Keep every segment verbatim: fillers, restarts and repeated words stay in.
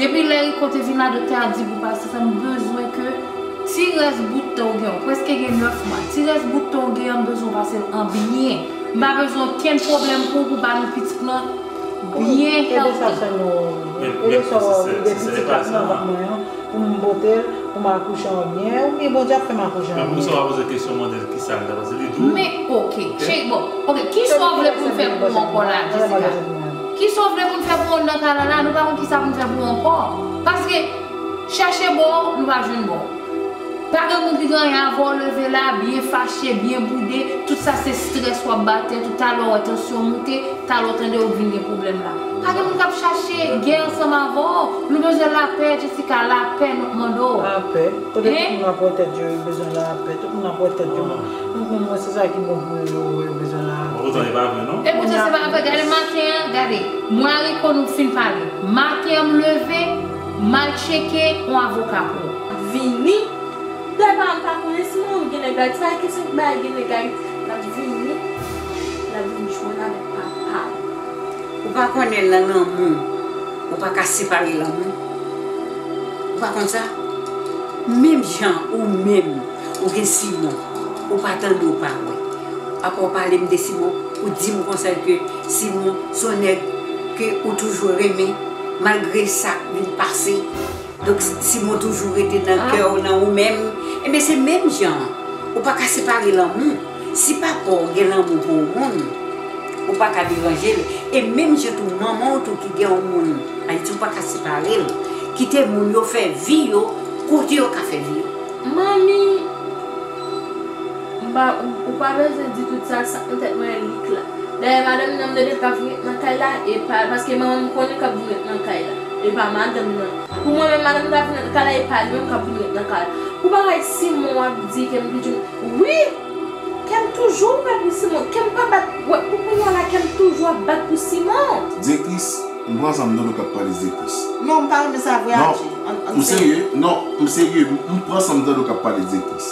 Depi lè Rico te vin la, doktè a di pou pase sa, m bezwen ke ti rès bout tan w gen, w prèske gen nèf mwa, ti rès bout tan w gen an, m bezwen w pase l an byen. M pa bezwen okenn pwoblèm pou w, pou ba nou pitit lan byen healthy. Ede sa sè nou, ede sa w ap ede pitit la nan vant mwen an, pou m pote l, pou m akouche an byen, oubyen Bondye ap fè m akouche an byen. Men pou sa w pa poze kesyon, mande l kisa l ta pase, li di w. Men, oke, cheri, bon, oke, kisa w vle pou m fè pou w ankò la, Jessica? Kisa w vle pou n fè pou w nan kay la la? Nou pa konn kisa pou n fè pou w ankò. Paske, chèche bò, nou pa jwenn bò. Pa gen moun ki gen anyen avè w, leve la, byen fache, byen boude, tout sa se strès w ap ba tèt ou, talè w wè tansyon w moute, talè w tande w vin gen pwoblèm la. Pa gen moun k ap chache gè ansanm avè w, nou bezwen lapè, Jessica, lapè nou ap mande w. Lapè? Kote tout moun ap wè tèt yo, yo bezwen lapè, tout moun ap wè tèt yo, men mwen se sa ki bon pou yo, yo bezwen lapè. Bon, poutan e pa vre non. E poutan se pa vre, gade maten an, gade, mwen a Rico nou fin pale, maten an m leve, m al tcheke yon avoka pou ou. Vini. Dayè paran m pa konnen si manman m gen nèg la, se pa kesyon bagay gen nèg la, l ap vini, l ap vin jwenn avèk papa l. Ou pa konnen nan lanmou, ou pa ka separe lanmou. Ou pa konn sa? Menm jan ou menm, ou gen Simon, ou pa tande, ou pa wè. Apa w pale m de Simon, ou di m konsa ke Simon se yon nèg ke ou toujou renmen, malgre sa k vin pase. Donk, Simon toujou rete nan kè w, nan ou menm. Ebyen, se menm jan an. Ou pa ka separe lanmou. Si papa w gen lanmou pou yon moun, ou pa ka deranje l. E menm jan tou, manman w tou ki gen yon moun, Ayiti, ou pa ka separe l. Kite moun yo fè vi yo kote yo ka fè vi yo. Manmi, m pa, ou, ou pa bezwen di tout sa, sa nan tèt mwen lik la. Dayè, madanm nan, m tande l k ap vin ret nan kay la, e pa, paske manman m konnen k ap vin ret nan kay la. E pa madanm nan. Pou mwen menm, madanm nan ta vin nan kay la, e pa li menm k ap vin ret nan kay la. Pou bagay Simon w ap di ke m toujou, wi! Kè m toujou ouvè pou Simon. Kè m pa bat, wè, pou kounye a la, kè m toujou ap bat pou Simon. Zekris, m pran san m tande w k ap pale Zekris. Non, m pa renmen sa vre, Adji. Ann, ann serye. Non, m serye. M pran san m tande w k ap pale Zekris.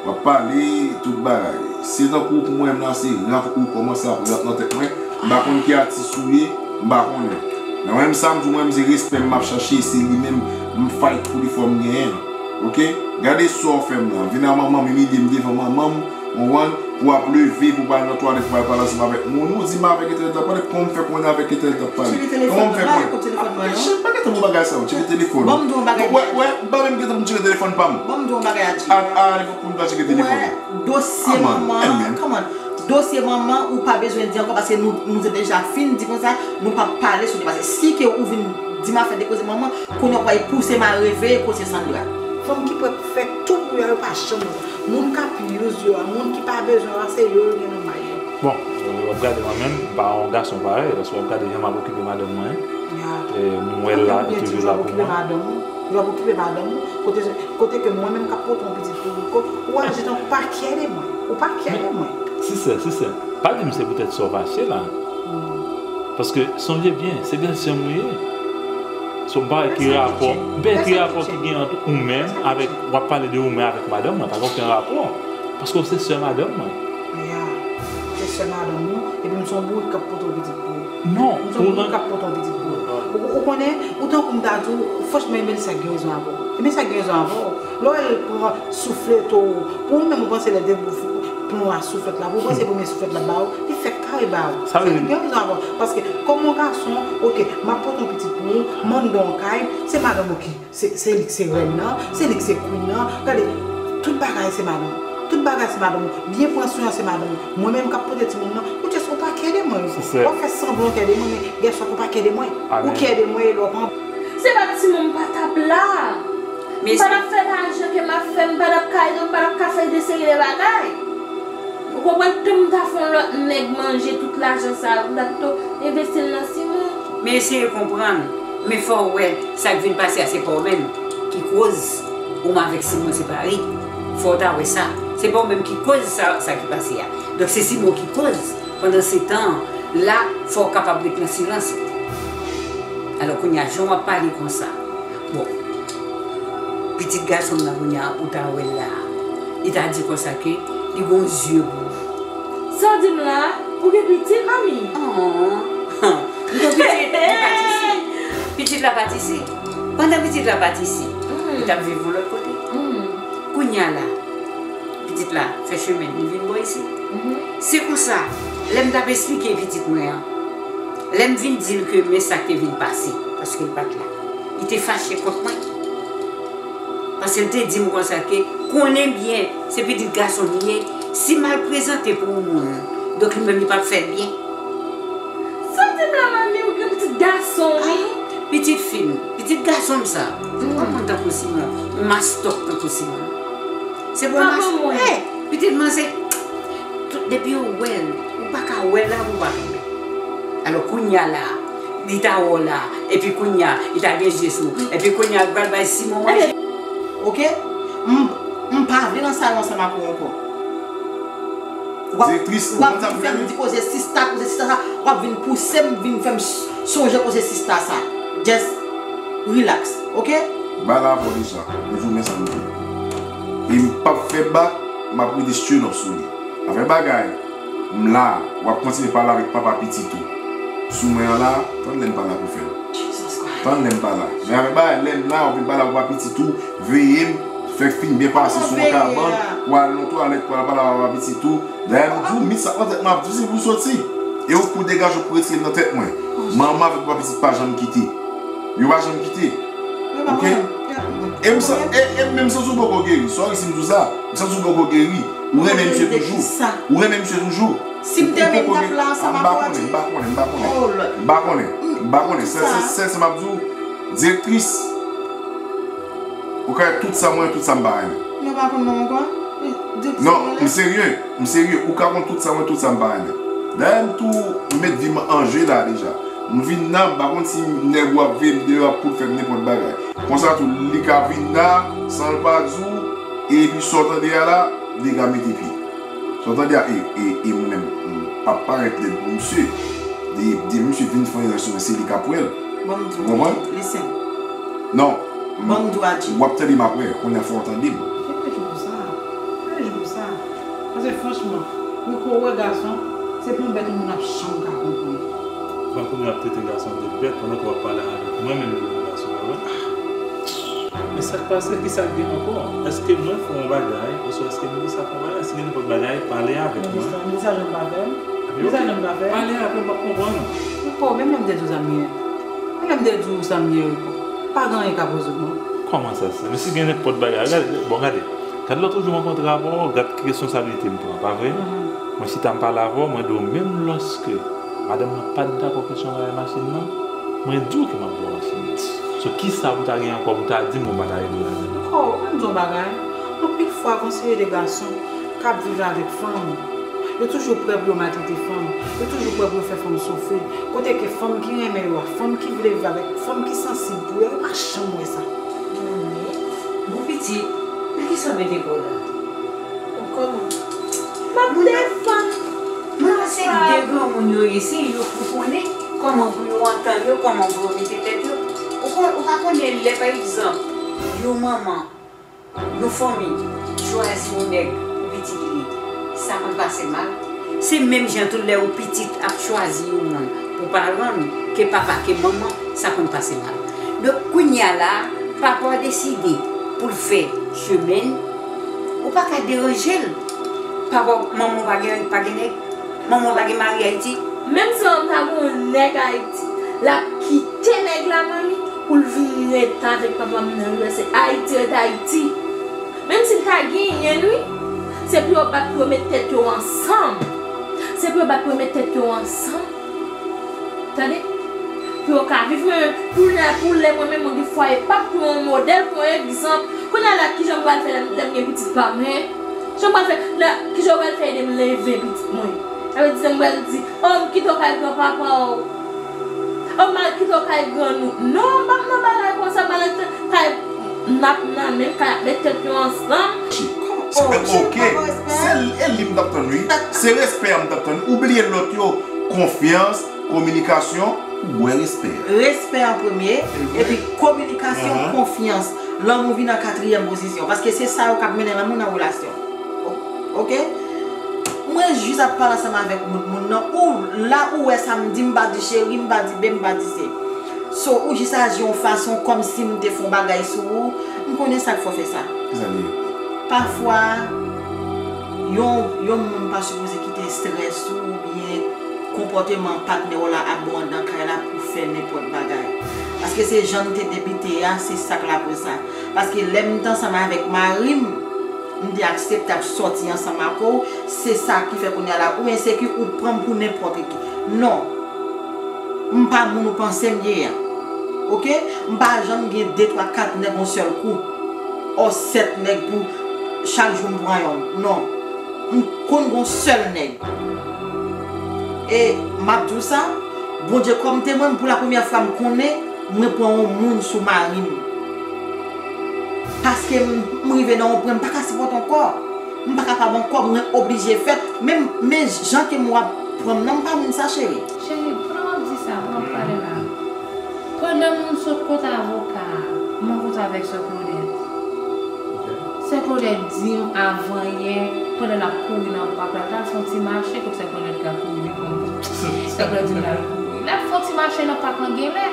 W ap pale tout bagay. Se tankou pou mwen menm la, se rant ou kòmanse ap rant nan tèt mwen. M pa konn ki atis ou ye, m pa konnen. Men mwen menm sa m di w, mwen menm se respè m m ap chache, se li menm m fight pou li fò m genyen l. Oke? Gade sa w fè m lan. Vin a manman m, imilye m devan manman m, w konprann? Pou w ap leve, pou w pral nan twalèt, pou w al pale ansanm avèk moun. Ou di m avèk entèl t ap pale, kòman m fè konnen avèk entèl t ap pale? Kòman m fè konnen? Cheri, pa gen tan pou bagay sa yo, tire telefòn. Ban m di w yon bagay. Wè, wè, m pa menm gen tan pou m tire telefòn pa m. Ban m di w yon bagay, Adji. A, a, pou m ta tire telefòn. Wè, dosye manman an, come on. Dosye manman, ou pa bezwen di ankò, paske nou, nou te deja fin di konsa, nou p ap pale sou li. Paske si ke ou vin di m afè de koze manman, kounye a w pral pouse m al reveye koze Sandra. Fanm ki prè pou fè tout pou yo, yo pa janm moun k ap use yo a, moun ki pa bezwen yo a, se yo yo gen nan may yo. Bon, w ap gade mwen menm, m pa yon gason parèy, paske w ap gade jan m ap okipe madanm mwen. Ya. E, m wè l la, li toujou la pou mwen. Ou ap okipe madanm ou, ou ap okipe madanm ou, kote, kote ke mwen menm k ap pote yon pitit pou Rico, ou aji tankou pa kè de mwen, ou pa kè de mwen. Sisè, sisè, pa di m se poutèt sa w fache la. Paske sonje byen, se bèlsè m ou ye. So, m pa wè ki rapò, m pa wè ki rapò ki gen ant ou menm avèk, w ap pale de ou menm avèk madanm mwen, pa gen okenn rapò. Paske w se sè madanm mwen. Ya, se sè madanm ou, epi m se yon bourik k ap pote yon pitit pou ou. Non, m se yon bourik k ap pote yon pitit pou ou. Ou, ou konnen, ou tankou m ta di w, franchman, Emelisa gen rezon avè w. Emelisa gen rezon avè w. Lè w wè l pran souflete w, pou ou menm ou panse lè de plon a souflèt la, pou ou panse premye souflèt la ba ou, li fèk kare ba ou. Sa vle di gen rezon avè w. Paske, kòm yon gason, oke, m ap pote yon pitit pou ou, m anndan yon kay, se madanm ou ki, se, se li k se rèn nan, se li k se queen nan. Gade, tout bagay se madanm ou. Tout bagay se madanm ou. Byen pran swen an se madanm ou. Mwen menm k ap pote timoun nan, ou just ou pa kè de mwen. W ap fè sanblan w kè de mwen, men guess what, ou pa kè de mwen. Ou kè de mwen e lè w pran. Se pa timoun m pa t ap la. M pa t ap fè lajan ke m ap fè, m pa t ap ka ede w, m pa t ap ka fè desere de bagay. Ou konprann, tan m ta fè yon lòt nèg manje tout lajan sa a, m ta pito envesti l nan Simon. Men eseye konprann, men fò w wè sa k vin pase a se pa w menm ki koz ou m avèk Simon separe. Fò w ta wè sa. Se pa w menm ki koz sa, sa ki pase a. Donk se Simon ki koz. Pandansetan, la, fò w kapab ret nan silans ou. Alò, kounye a, jan w ap pale konsa, bon, pitit gason m nan, kounye a, ou ta wè l la, li ta di konsa ke li gon zye pou ou. Sa w di m la, ou gen pitit, manmi? Oh, m gen pitit, men pa ti fi. Pitit la pa t isi. Pandan pitit la pa t isi, li t ap viv yon lòt kote. Kounye a la, pitit la fè chemen l, li vin bò isi. Se konsa, lè m t ap esplike pitit mwen an, lè m vin di l ke men sa k te vin pase, paske l pa t la, li te fache kont mwen. Paske l te di m konsa ke konnen byen se pitit gason li ye, si m al prezante pou yon moun, donk li menm li p ap fè l byen. Sa w di m la, manmi, ou gen pitit gason, wi. Pitit fi m, pitit gason m sa, ou konprann, tankou Simon, yon mastòk tankou Simon. Se bon, mastòk. Hey, pitit mwen se, tout, depi yo wè l, ou pa ka wè l la pou w pa renmen. Alò, kounye a la, li ta wè w la, epi kounye a, li ta gen je sou, epi kounye a, li pral bay Simon manje. Oke? M, m pa vle nan salon ansanm ak ou ankò. W ap, w ap vin fè m di koze sista, koze sista sa, w ap vin pouse m, vin fè m s-, sonje koze sista sa. Just relax, oke? Ba la avè w deja, mwen di w men sa m di. E m p ap fè bak, m ap rete straight up sou li. Afè bagay, m la, w ap kontinye pale avèk papa pitit ou. Sou mwen an la, tann lè m pa la pou fè l. Tann lè m pa la. Men afè bagay, lè m la, w ap vin pale ak papa pitit ou, veye m, fè k fin byen pase sou yon kabann, pou al nan twalèt, pou al pale ak papa pitit ou. Dayè, m di w, mit sa nan tèt mwen, ap di w se pou w soti. E w pou degaje w pou retire l nan tèt mwen. Manman avèk papa pitit pa janm kite. Yo pa janm kite. Oke? E m san-, e, e menm santi w poko geri. Sòri si m di w sa. M santi w poko geri. Ou renmen misye toujou. Ou renmen misye toujou. Si m te renmen, m t ap la ansanm ak ou, Adji. M pa konnen, m pa konnen, m pa konnen. M pa konnen, m pa konnen. Sèl, sèl, sèl sa m ap di w, direktris, ou ka tout sa mwen, tout sa m pa renmen. Non, m serye, m serye. Ou ka konn tout sa mwen, tout sa m pa renmen. Dayè, m tou met vi m an je la deja. M vin la, m pa konn si nèg ou ap veye m deyò ap pou l fè m nenpòt bagay. Konsa tou, li ka vin la, san l pa di w, epi sa w tande a la, li ka mete pye. Sa w tande a, e, e, e mwen menm, m p ap parèt lèd pou misye. De, de misye vin fè yon restoran, se li k ap wè l. Ou konprann? Listen. Non. Ban m di w, Adji. W ap tande m apre, kounye a fò w tande m. Fè pèdi pou sa. Fè pèdi pou sa. Paske franchman, pou ko wè gason, se pi yon bèt yon moun ap janm ka konprann. Ban kounye a ap trete gason de bèt, pandan ke w ap pale avèk mwen menm ki yon gason, pa vre? Men sa k pase, kisa k gen ankò? Èske mwen fè yon bagay, oswa èske Melissa fè yon bagay? Si gen nenpòt bagay, pale avèk mwen. Melissa, Melissa janm pa fè l. Melissa janm pa fè l. Pale avè m, m ap konprann ou. Ankò, men lè m te di w sa m ye. Men lè m te di w sa m ye, pa gen anyen k ap rezoud mwen. Kòman sa se? Men si gen nenpòt bagay, gade, bon, gade. Gade lòt jou m rankontre avè w, gad ki responsablite m pran, pa vre? Mwen chita m pale avè w, mwen di w menm lòske madanm nan pa t dakò kesyon bagay machin nan, mwen di w ke m ap ba w machin nan. So, kisa pou ta gen ankò pou ta di m ou pa ta regle lajan? Ankò, ann di w bagay, anpil fwa, konsidere de gason k ap viv avèk fanm, yo toujou prè pou yo maltrete fanm, yo toujou prè pou yo fè fanm soufri. Kote ke fanm ki renmen yo a, fanm ki vle viv avèk, fanm ki sansib pou yo, yo pa janm wè sa. Bon pitit, nan kisa w mete kò w la? Kòman? M ap defann. Moun nan se de granmoun yo ye, se yo pou konnen kòman pou yo antann yo, kòman pou yo mete tèt yo. Ou kon-, ou pa konnen lè, pa egzanp, yon manman, yon fanmi chwazi yon nèg pou pitit li, sa konn pase mal. Se menm jan tou lè yon pitit ap chwazi yon moun pou paran l, ke papa, ke manman, sa konn pase mal. Donk, kounye a la, papa w deside pou l fè chemen l, ou pa ka deranje l. Papa w, manman w pa gen, pa gen nèg? Manman w pa gen mari Ayiti? Menm si manman m ta gen yon nèg Ayiti, l ap kite nèg la, manmi, pou l vin ret avèk papa m nan U S A. Ayiti ret Ayiti. Menm si l ta genyen l, wi, se pou yo bat pou yo met tèt yo ansanm. Se pou yo bat pou yo met tèt yo ansanm. Tande? Pou yo ka viv, men pou lè, pou lè mwen menm mwen gen fwaye pa pou yon modèl, pou yon egzanp. Kounye a la, kijan m pral fè lè m, lè m gen pitit pa mwen? Kijan m pral fè, lè, kijan yo pral fè ede m leve pitit mwen? Sa vle di, se m pral di, o, m kite w kay granpapa w. O, m al kite w kay grann ou. Non, m p ap nan bagay konsa, m al kay nap nan menm, kay ap met tèt yo ansanm. Se oke. Se l, e li m t ap tann, wi. Se respè a m t ap tann. Ou bliye lòt yo. Konfyans, kominikasyon, ou bwè respè a. Respè an premye, epi kominikasyon, konfyans. Lanmou vin an katriyèm pozisyon. Paske se sa yo k ap mennen lanmou nan relasyon. O-, oke? Mwen jis ap pale ansanm avèk moun, moun nan. Ou la, ou wè sa m di, m pa di cheri, m pa di be, m pa di se. So, ou jis aji yon fason kòmsi m te fè yon bagay sou ou. M konnen sa k fè w fè sa. Ki sa l ye? Pafwa, yon, yon moun pa sipoze kite estrès ou oubyen konpòteman patnè w la ap ba w anndan kay la pou fè nenpòt bagay. Paske se jan n te debite a, se sa k lakoz sa. Paske lè m t ansanm avèk mari m, m te aksepte ap sòti ansanm ak ou, se sa ki fè kounye a la, ou enseki, ou pran m pou nenpòt ki. Non. M pa moun ou panse m ye a. Oke? M pa janm gen de, twa, kat nèg yon sèl kou. Ò, sèt nèg pou chak jou m pran yonn. Non. M konn gon sèl nèg. E m ap di w sa, Bondye kòm temwen, pou la premyè fwa m konnen mwen pran yon moun sou mari m. Paske m, m rive nan yon pwen, m pa ka sipòte ankò. M pa kapab ankò, mwen oblije fè. Men, men jan ke m w ap pran m nan, m pa moun sa, cheri. Cheri, pandan w ap di sa, pandan w ap pale la, pandan m sot kote avoka a, m rankontre avèk sè Claudette. Sè Claudette di m avan yè, pandan l ap kouri nan pak la, l t al fè yon ti mache, kot sè Claudette ka kouri, li konn. Sè Claudette di m l al kouri. L ap fè yon ti mache nan pak lan genlè.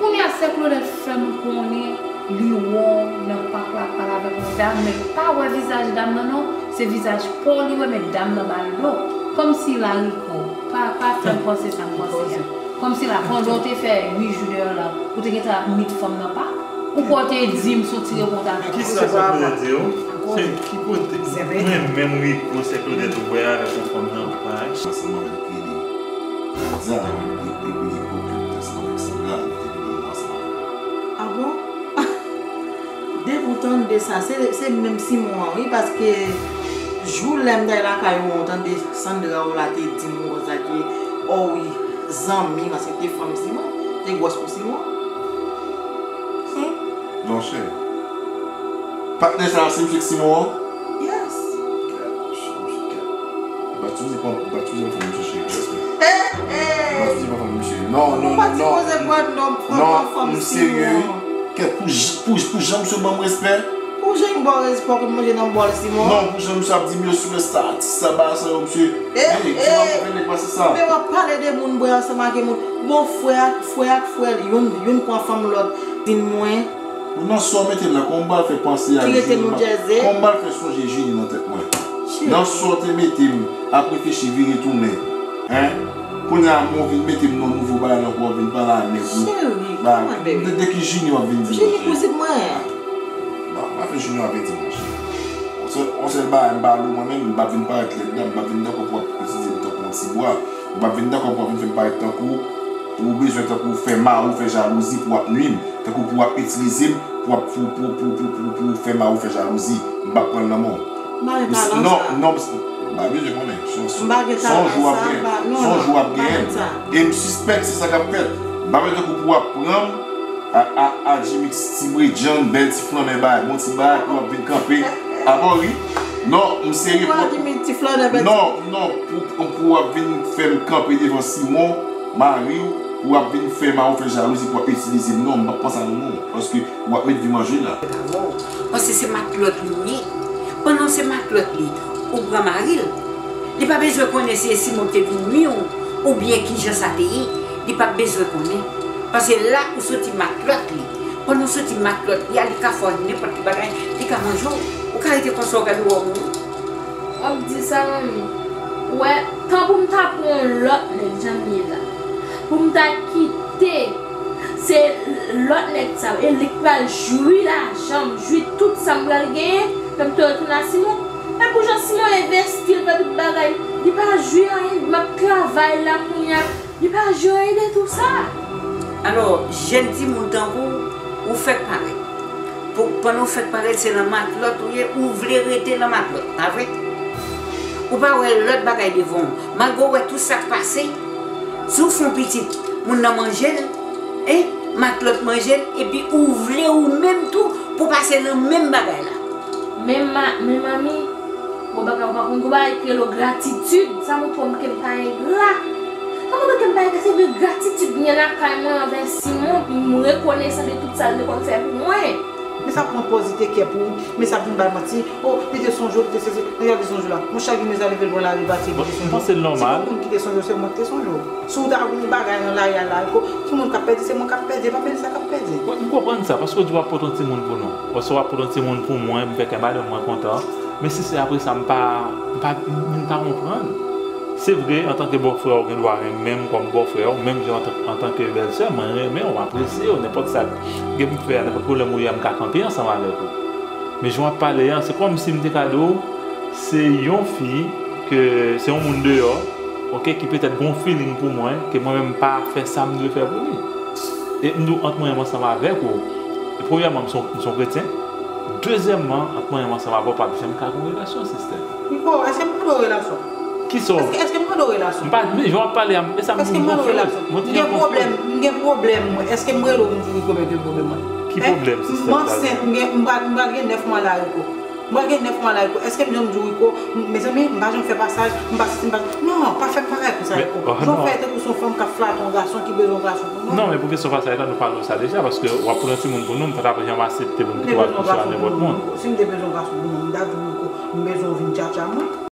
Kounye a, sè Claudette fè m konnen li wè w nan pak la ap pale avèk yon dam, men pa wè vizaj dam nan non, se vizaj pa w li wè, men dam nan ba l do. Kòmsi l ariko. Pa, pa fè m panse sa m panse a. Kòmsi la, pandan w te fè uit jou deyò la, ou te gentan ap mit fanm nan pak? Ou kwè w te di m sou ti repòtaj la? Kisa sè Claudette di w? Ki kote? Mwen menm Rico, sè Claudette wè avèk yon fanm nan pak. Ansanm avèk Kelly. Jodi a, mwen epi ipokrit ansanm avèk Sandra, li te vin nan mwa sa. Ah bon? Depi w tande sa, se, se menm Simon an, wi, paske jou lè m t al lakay ou an, w tande Sandra w la te di m konsa ke, o wi, zanmi, paske te fanm Simon, te gwòs pou Simon. Hmm. Non, chè. Patnè sa a, se misye k Simon an? Yes. Kèt, misye, misye, kèt. Ou pa t sipoze pran, ou pa t sipoze pran fanm misye, cheri, trust me. Ou pa t sipoze pran fanm misye. Non, non, non, non. Ou pa t sipoze pran non, pran fanm Simon. Non, m serye, wi. Kèt, pou j-, pou, pou jan misye ban m respè. Pou jan m ba w respè, w konn manje nan bòl Simon? Non, pou jan misye ap di m yo sou lè sa, atis sa, bagay sa yo, misye. Ey, ey, Simon, mwen fè nèg pase sa. Men w ap pale de moun, bwè ansanm ak moun. Bon, frè ak, frè ak frè, youn, youn pran fanm lòt, di mwen. Nan sa w mete m la, kòman m pral fè panse a Julie? Ki rete New Jersey? Kòman m pral fè sonje Julie nan tèt mwen? Cheri. Nan sa w te mete m, ap reflechi vire tounen. Hein? Kounye a, mwen w vin mete m nan nouvo bagay la, w vin pale a nèg ou. Cheri, kòman, baby? De, de ki Julie w ap vin di m? Julie kouzin mwen. Bon, m ap fè Julie ap vin di m, monchè. On sèl, on sèl bagay, m pa lou mwen menm, m p ap vin parèt lèd la, m p ap vin dakò pou w ap itilize m tankou yon ti bwa. M p ap vin dakò pou w ap vin fè m parèt tankou ou bezwen tankou fè mari w fè jalouzi pou w ap nwi m, tankou pou w ap itilize m, pou w ap, pou, pou, pou, pou, pou, pou fè mari w fè jalouzi. M p ap pran l nan men w. M pa gen talan sa. Non, non, m pa bezwen konnen. Se yon, se yon jou w ap genyen. Se yon jou w ap genyen. E m sispèk se sa k ap fèt. M pa bezwen tankou pou w ap pran m a, a, a Jimmy ti bredjann, bèl ti flannè bagay, bon ti bagay, pou w ap vin kanpe. Abò wi. Non, m serye. Pou w ap, non, non, pou, pou w ap vin fè m kanpe devan Simon, mari w, pou w ap vin fè mari w fè jalouzi, pou w ap itilize m. Non, m p ap pran sa nan men w, paske w ap met vi m an je la. Paske se matlòt li ye. Pandan se matlòt li, ou pran mari l. Li pa bezwen konnen si e Simon ki te vin nwi w, oubyen kijan sa te ye. Li p ap bezwen konnen. Paske la ou soti matlòt li. Pandan w soti matlòt li a, li ka fè w nenpòt ki bagay, li ka manje w. Ou ka rete konsa, w gade w ap mouri. W ap di sa, manmi. Ou wè, tan pou m ta pran yon lòt nèg jan m ye la. Pou m ta kite se lòt nèg sa yo, e li k pral jwi lajan m, jwi tout sa m pral genyen, lè m te retounen a Simon. E pou jan Simon envesti, l fè tout bagay, li pa jwi anyen, m ap travay la kounye a, li pa jwi anyen de tou sa. Alò, jèn timoun tankou w, ou fèk parèt. Pou, pandan w fèk parèt, se nan matlòt ou ye, ou vle rete nan matlòt, pa vre? Ou pa wè lòt bagay devan w, malgre w wè tout sa k pase, si w fè yon pitit, moun nan manje l, en, matlòt manje l, epi ou vle ou menm tou pou pase nan menm bagay la. Men ma-, men manmi, gon bagay ou pa konn, gon bagay ki rele gratitid, sa montre w ke m pa engra. Sa montre w ke m pa engra, se vre gratitid m gen lakay mwen anvè Simon, m rekonesan de tout sa l te konn fè pou mwen. Men sa pran pòz li te kè pou ou, men sa vin bay manti. Oh, li te sonje w, li te sezi, men gade li sonje w la. Monchè, Gineza leve l pran lari pati, li te sonje w. Mwen panse l nòmal. Si gon moun ki te sonje w, se mwen ki te sonje w. Si w ta gen yon bagay nan lari a la, Rico, ki moun k ap pèdi, se mwen k ap pèdi, e pa Melissa k ap pèdi. Wi, m konprann sa, paske w di w ap pote yon timoun pou nou. Oswa w ap pote yon timoun pou mwen, m fè kè madanm mwen kontan. Men si se apre sa, m pa, m pa, m pa konprann. Se vre, antanke bòfrè, w gen dwa renmen m kòm bòfrè w, menm jan antan, antanke bèlsè, mwen renmen w, m apresye w, nenpòt sa gen pou m fè a, nenpòt pwoblèm ou ye a, m ka kanpe ansanm avèk ou. Men jan w ap pale a, se kòmsi m te ka di w, se yon fi ke, se yon moun deyò, oke, ki petèt gon feeling pou mwen, ke mwen menm m pa fè sa m dwe fè pou li. E m di w, ant mwen menm ansanm avèk ou, premyèman, m se yon, m se yon kretyen. Dezyèmman, ant mwen menm ansanm avè w, pa t janm ka gon relasyon, sistè. Rico, èske m mande w relasyon? Kisa w? Èske, èske m mande w relasyon? M pa, men jan w ap pale a, e sa m di w, m konfye w. Èske m mande w relasyon? M gen pwoblèm, m gen pwoblèm, mwen. Èske m rele w, m di Rico, men gen pwoblèm, mwen? Ki pwoblèm, sistè? M ansent, m gen, m pral, m pral gen nèf mwa la, Rico. M pral gen nèf mwa la, Rico. Èske m janm di w, Rico, m, mezanmi, m pa janm fè pasaj, m pa sesi, m pa, non, pa fè m bagay konsa, Rico. Jan w fè tankou se yon fanm k ap flate yon gason ki bezwen yon gason pou nou. Non, men pou kesyon pasaj la, nou pale w sa deja, paske w ap pran yon timoun pou nou, m pa t ap janm aksepte pou m kite w al kouche a nenpòt moun. Si m te bezwen yon gason pou nou, m ta di w, Rico, m bezwen w vin tchatcha mwen.